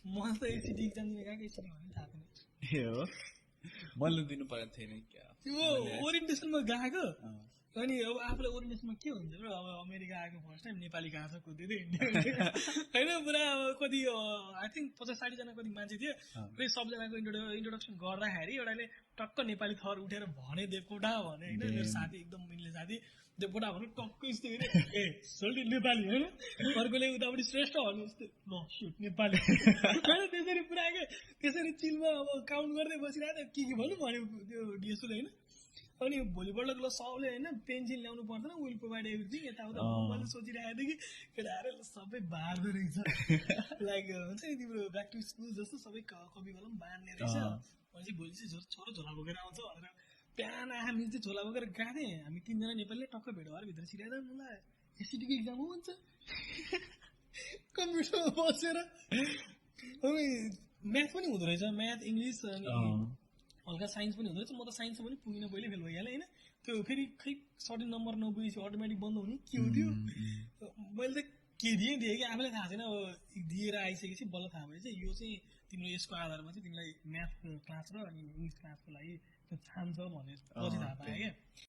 म त ACD exam दिन गएको एसिडी भन्ने थाहा थिएन ए हो बोल्नु दिनु परेको थिएन क्या त्यो ओरिएन्टेसनमा गएको अनि अब आफूलाई ओरिएन्टेसनमा के हुन्छ र अब अमेरिका आएको फर्स्ट टाइम नेपाली घाँस कुदिँदै होइन पुरा अब कति आई थिङ्क 50-60 जना कति मान्छे थियो र सबजनाको इन्ट्रोडक्सन गर्दाखेरि एउटाले टक्क नेपाली थर उठेर भने देवकोटा भने होइन मेरो साथी एकदम मिल्ने साथी देवकोटा भने टक्क यस्तो ए सोल्टी नेपाली होइन अर्कोले उतापट्टि श्रेष्ठ भन्नु जस्तो ल सुट नेपाली होइन त्यसरी पुरा के त्यसरी चिलमा अब काउन्ट गर्दै बसिरहेको के भन्नु भन्यो त्यो डिएसओले होइन अनि भोलिपल्ट ल सबले होइन पेन्सिल ल्याउनु पर्दैन विल प्रोभाइड एभ्रिथिङ यताउता मैले सोचिरहेको थिएँ कि केटाहरू सबै बार्दो रहेछ लाइक हुन्छ नि तिम्रो ब्याक टु स्कुल जस्तो सबै कपी कलम बाँड्ने रहेछ भनेपछि भोलि चाहिँ छोरो झोला बोकेर आउँछ भनेर बिहान हामी चाहिँ झोला बोकेर गएको थिएँ हामी 3 जना नेपालीले टक्क भेट भएर भित्र छिराएर मलाई एसिडीको इक्जाम हो भन्छ कम्प्युटरमा बसेर अनि म्याथ पनि हुँदो रहेछ म्याथ इङ्ग्लिस अनि हल्का साइन्स पनि हुँदो रहेछ म त साइन्समा पनि पुगिन पहिले फेल भइहालेँ होइन त्यो फेरि खै सर्टेन नम्बर नपुगेपछि अटोमेटिक बन्द हुने के हो त्यो मैले त के दिएँ कि आफूलाई थाहा छैन अब दिएर आइसकेपछि बल्ल थाहा भयो चाहिँ यो चाहिँ तिम्रो यसको आधारमा चाहिँ तिमीलाई म्याथ क्लास र अनि इङ्ग्लिस क्लासको लागि त्यो छान्छ भनेर पछि थाहा पाएँ क्या